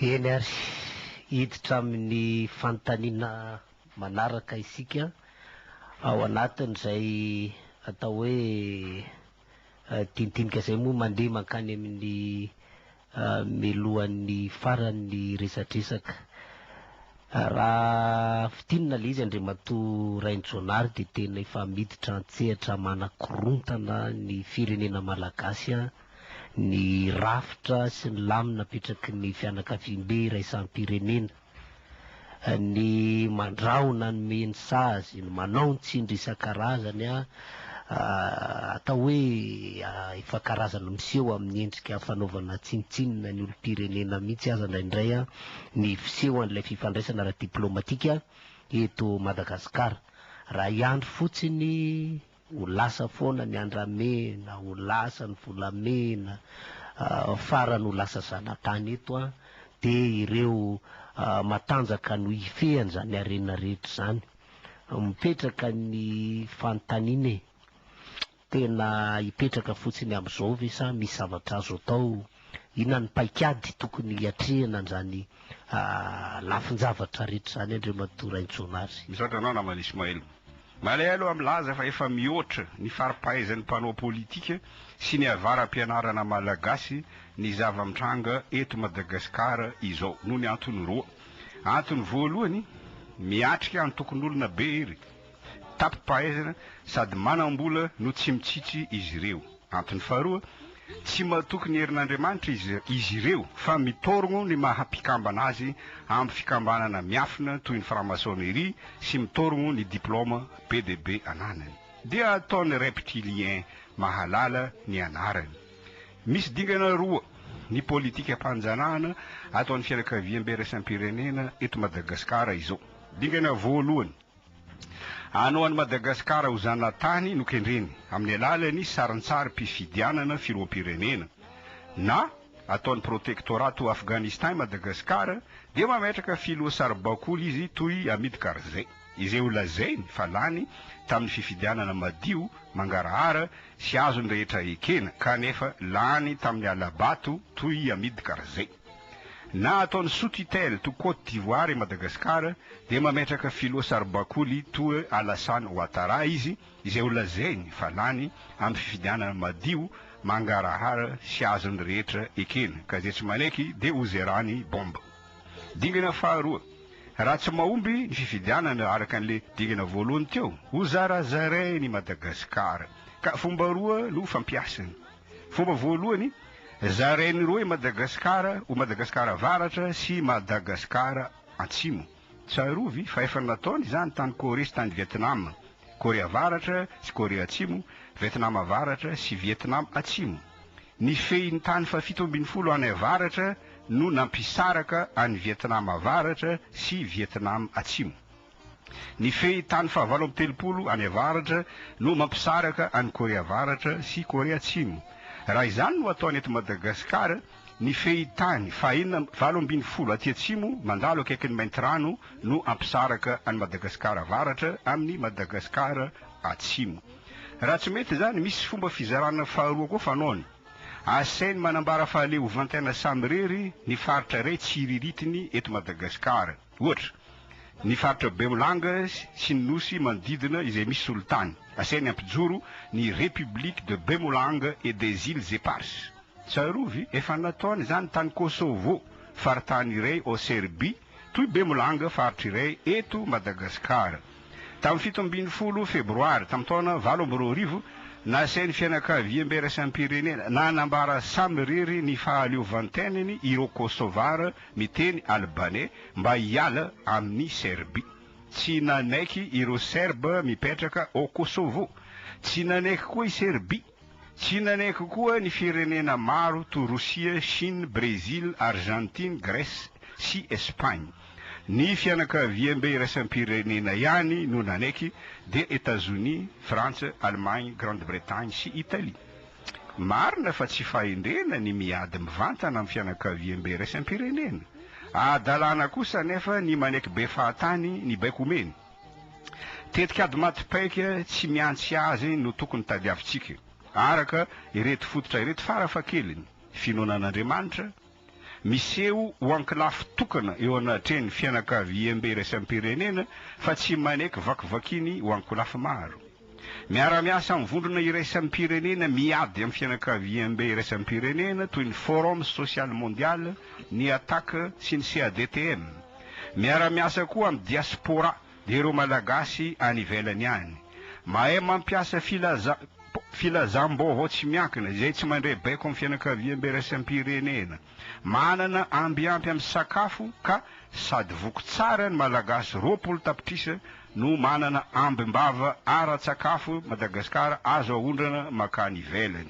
Eny ary, hiditra amin'ny fanontaniana manaraka isika ao anatin'izay atao hoe dinidinika izay moa mandeha mankany amin'ny melohan'ny faran'ny resadresaka. Raha fintinina ilay izy Andriamatoa Rainijaonary dia tena efa miditra an-tsehatra manakorontana ny firenena malagasy ny rafitra sy ny lamina apetraky ny fianakaviambe iraisam-pirenena, ny mandrahona ny meny sazy, ny manao ny tsindry isan-karazany, atao hoe efa karazana miseho amin'ny endrika fanaovana tsinontsinona ny olom-pirenena mihitsy aza indraindray ny fisehoan'ilay fifandraisana ara-diplaomatika eto Madagasikara. Raha hiandry fotsiny Ho lasa foana ny andramena, ho lasa ny volamena, farany ho lasa zanatany eto an, dia ireo matanjaka no hifehy an'izany harena rehetra izany. Mipetraka ny fanontaniana e, tena hipetraka fotsiny amin'izao ve sa misy zavatra azo atao? Inona ny paikady tokony hiatrehana an'izany lafin-javatra rehetra izany Andriamatoa Raintsonary? Misaotra anao namana Ismaël. Malahelo aho milaza fa efa mihoatra ny fari-pahaizan'ny mpanao politika sy ny avara-pianarana malagasy ny zava-mitranga eto Madagasikara izao noho ny antony roa. Antony voalohany, miatrika antokon'olona be hery, tapi-pahaizana sady manam-bola no tsy mitsitsy izy ireo. Antony faharoa, tsy matoky ny herin'Andriamanitra izy izy ireo fa mitorgno ny maha mpikambana azy amin'ny fikambanana miafina toy ny franc-maçonnerie sy mitorgno ny diplôma be dia be ananany. Dia ataony reptilien mahalala ny anarany. Misy dingana roa ny politikam-panjanahana ataon'ny fianakaviambe iraisam-pirenena eto Madagasikara izao. Dingana voalohany. Hanao an'i Madagasikara ho zanatany no kendreny, amin'ny alalan'ny sarintsarim-pifidianana filoham-pirenena, na ataony protectorat toa Afghanistan i Madagasikara, dia mametraka filoha saribakoly izy toy Hamid Karzai, izay ho lazainy fa lany tamin'ny fifidianana madio, mangarahara sy azon'ny rehetra ekena, kanefa lany tamin'ny hala-bato toy Hamid Karzai. Na ataony sous tutelle to Cote d'Ivoire i Madagascar dia mametraka filoha saribakoly toa Alassane Ouattara izy izay ho lazainy fa lany amin'ny fifidianana madio, mangarahara sy azon'ny rehetra ekena ka izay tsy manaiky dia ho zerany bomba. Dingana faharoa, raha tsy mahomby ny fifidianana araka an'le dingana voalohany teo, ho zarazarainy i Madagascar ka fomba roa no fampiasany. Fomba voalohany, zarainy roa i Madagasikara ho Madagasikara Avaratra sy Madagasikara Atsimo. Tsarovy fa efa nataony izany tany Korea sy tany Vietnam, Korea Avaratra sy Korea Atsimo, Vietnam Avaratra sy Vietnam Atsimo. Ny fehin-tany fahafito ambinifolo any avaratra no nampisaraka an'i Vietnam Avaratra sy Vietnam Atsimo. Ny fehy tany fahavalo amby 30 any avaratra no mampisaraka an'i Korea Avaratra sy Korea Atsimo. Raha izany no ataony eto Madagasikara, ny fehy tany fahenina 18 aty atsimo mandalo akaikin'i Maintirano no hampisaraka an'i Madagasikara Avaratra amin'i Madagasikara Atsimo. Raha tsy mety izany, misy fomba fizarana faharoa koa fanaony. Asainy manambara fahaleovantena samirery ny faritra iray tsiriritiny eto Madagasikara. Ohatra, ny faritra Bemolanga sy ny nosy manodidina izay misy solitany. Asainy hampijoro ny République de Bemolanga et des Îles Éparses. Tsarovy, efa nataony izany tany Kosovo, faritany iray ao Serbie, toy Bemolanga, faritra iray eto Madagasikara. Tamin'ny 17 Febroary, tamin'ny taona 2008, nasain'ny fianakaviambe iraisam-pirenena nanambara samirery ny fahaleovantenany ireo Kosovara miteny albaney mba hiala amin'i Serbia. Tsy nanaiky ireo Serba mipetraka ao Kosovo. Tsy nanaiky koa i Serbia. Tsy nanaiky koa ny firenena maro toa Rosia, Chine, Brezila, Argentine, Grèce sy Espagne. Ny fianakaviambe iraisam-pirenena ihany no nanaiky dia Etazonia, Frantsa, Allemagne, Grande-Bretagne sy Italie. Marina fa tsy fahendrena ny miady mivantana amin'ny fianakaviambe iraisam-pirenena. Hadalana kosa anefa ny manaiky be fahatany ny baiko omeny. Tetikady maty paika tsy mihantsy azy no tokony tadiavintsika, araka ireto fototra ireto farafahakeliny, finoana an'Andriamanitra, Miseho ho ankolafy tokana eo anatrehan'ny fianakaviambe iraisam-pirenena fa tsy manaiky vakivakiany ho ankolafy maro. Miara-miasa amin'ny vondrona iraisam-pirenena miady amin'ny fianakaviambe iraisam-pirenena toy ny Forum Social Mondial, ny Attac sy ny CADTM. Miara-miasa koa amin'ny diaspora dia ireo Malagasy any ivelany any. Mahay mampiasa filaza filazam-baovao tsy miankina izay tsy mandray baiko amin'ny fianakaviambe iraisam-pirenena. Manana amby ampy amin'ny sakafo ka sady voky tsara ny Malagasy 20 tapitrisa no manana ambim-bava ara-tsakafo Madagasikara azo aondrana makany ivelany.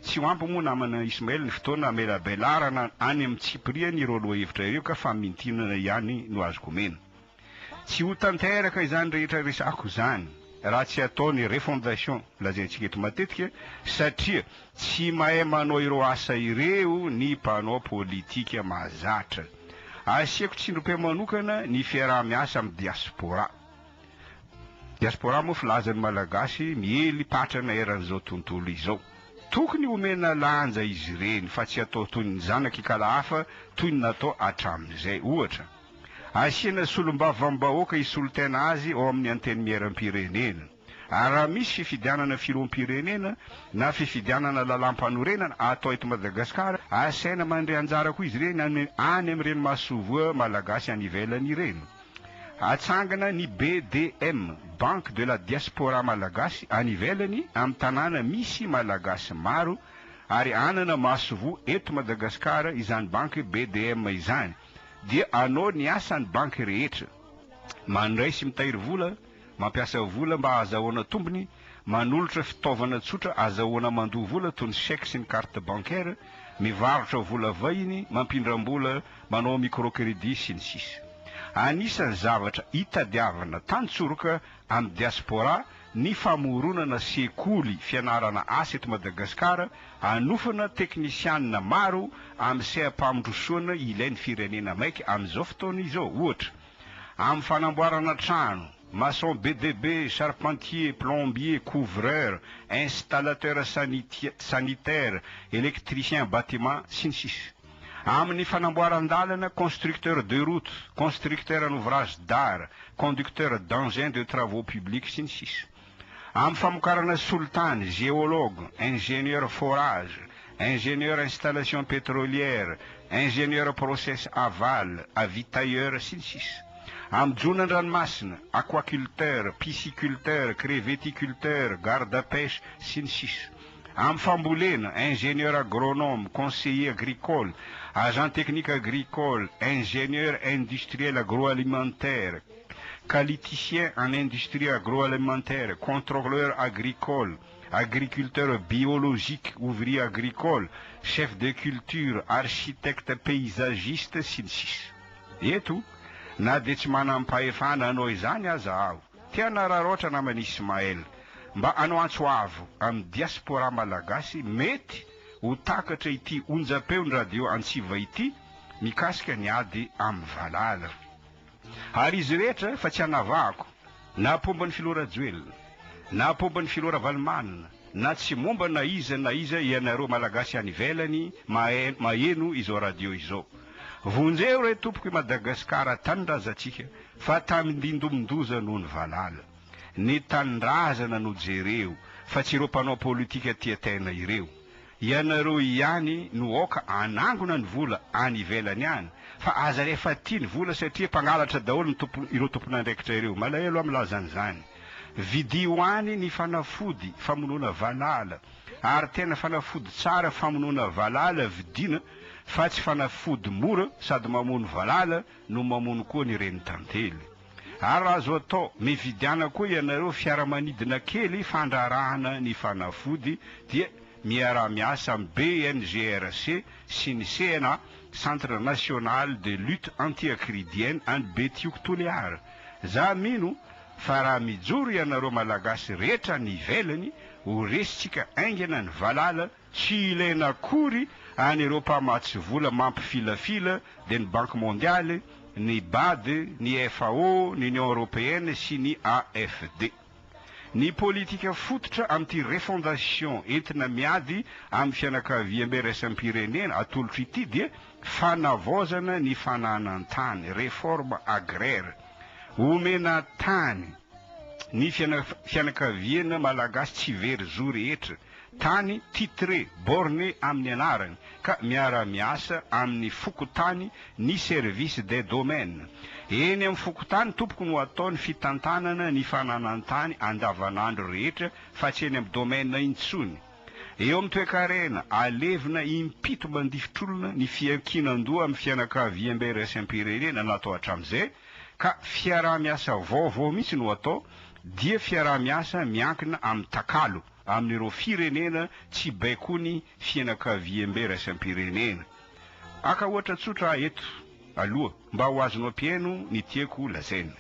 Tsy ho ampy moa namana Ismael ny fotoana hamelabelarana any amin'ny tsipiriany ireo lohahevitra ireo ka famintinana ihany no azoko omena. Tsy ho tanteraka izany rehetra resahako izany raha tsy atao ny refondation lazaintsika eto matetika satria tsy mahay manao ireo asa ireo ny mpanao politika mahazatra. Asiako tsindrim-peo manokana ny fiaraha-miasa amin'ny diaspora. Diaspora moa filazan'ny Malagasy miely patrana eran'izao tontolo izao. Tokony homena lanja izy ireny fa tsy atao toy ny zanak'Ikalahafa toy ny natao hatramin'izay. Ohatra. Asiana solombavambahoaka hisolo-tena azy ao amin'ny Antenimierampirenena. Ary raha misy fifidianana filoham-pirenena na fifidianana lalàmpanorenana atao eto Madagasikara, asaina mandray anjara koa izy ireny any any amin'ireny masoivoho malagasy any ivelany ireny. Atsangana ny BDM, Banque de la Diaspora Malagasy, any ivelany amin'ny tanàna misy Malagasy maro ary hanana masoivoho eto Madagasikara izany banky BDM izany. dia anao ny asan'ny banky rehetra, mandray sy mitahiry vola, mampiasa vola mba ahazahoana tombony, manolotra fitaovana tsotra azahoana mandoa vola toy ny chèque sy ny carte bancaire, mivarotra vola vahiny, mampindram-bola, manao microcrédit sy ny sisa. Anisan'ny zavatra itadiavana tantsoroka amin'ny diaspora ny famoronana sekoly fianarana asa eto Madagasikara hanofana teknisianina maro amin'ny seha-pamdrosoana ilain'ny firenena maika amin'izao fotoana izao, ohatra, amin'ny fanamboarana trano, maçon BDB, charpentier, plombier, couvreur, installateur sanitaire, électricien bâtiment, sy ny sisa Amin'ny fanamboaran-dalana, constructeur de route, constructeur en ouvrage d'art, conducteur d'engins de travaux publics, sy ny sisa Amin'ny famokarana solitany, géologue, ingénieur forage, ingénieur installation pétrolière, ingénieur process aval, avitailleur, sy ny sisa Amin'ny jono an-dranomasina, aquaculteur, pisciculteur, crevetticulteur, garde-pêche, sy ny sisa Amin'ny fambolena, ingénieur agronome, conseiller agricole, agent technique agricole, ingénieur industriel agroalimentaire, qualiticien en industrie agroalimentaire, contrôleur agricole, agriculteur biologique, ouvrier agricole, chef de culture, architecte paysagiste, sy ny sisa. Eto, na dia tsy manam-pahefana hanao izany aza aho, te hanararaotra namana Ismaël mba hanao antso avo amin'ny diaspora malagasy mety ho takatra ity onjam-peon'ny radio Antsiva ity mikasika ny ady amin'ny valala. Ary izy rehetra fa tsy anavahako na mpomba ny filoha Rajoelina na mpomba ny filoha Ravalomanana na tsy momba na iza na iza ianareo Malagasy any ivelany maheno izao radio izao. Vonjeo re tompoko i Madagasikara tanindrazantsika fa tandindomin-doza noho ny valala. Ny tanindrazana no jereo fa tsy ireo mpanao politika tia tena ireo. Ianareo ihany no aoka hanangona ny vola any ivelany any fa aza rehefa tia ny vola satria mpangalatra daholo ny tompon ireo tompon'andraikitra ireo. Malahelo aho milaza an'izany. Vidio any ny fanafody famonoana valala ary tena fanafody tsara famonoana valala vidiana fa tsy fanafody mora sady mamono valala no mamono koa ny renitantely. Ary raha azo atao, mividiana koa ianareo fiaramanidina kely fandrarahana ny fanafody dia miaraha-miasa amin'ny BNGRC sy ny CNA, Centre National de Lutte Anti-Acridienne any Betioky Toliara. Za mino fa raha mijoro ianareo Malagasy rehetra any ivelany, ho resintsika aingana ny valala Tsy ilaina akory any ireo mpamatsy vola mampifilafila dia ny Banky Mondialy, ny Bad, ny FAO, ny Union Européenne sy ny AFD. Ny politika fototra amin'ity refondation entina miady amin'ny fianakaviambe iraisam-pirenena atolotro ity dia fanavaozana ny fananan-tany, réforme agraire. Omena tany ny fianakaviana malagasy tsy very zo rehetra. Tany titré, borné amin'ny anarany, ka miara-miasa amin'ny fokontany ny service des domaines. Eny amin'ny fokontany tompoko no atao ny fitantanana ny fananan-tany andavanandro rehetra fa tsy eny amin'ny domaine intsony. Eo amin'ny toekarena, alevina impito mandifitr'olona ny fiankinan-doha amin'ny fianakaviambe iraisam-pirenena natao hatramin'izay ka fiaraha-miasa vaovao mihitsy no atao dia fiaraha-miasa miankina amin'ny takalo. amin'ireo firenena tsy baikoiny fianakaviambe iraisam-pirenena. Haka ohatra tsotra aho eto aloha mba ho azonao mpihaino ny tiako lazaina.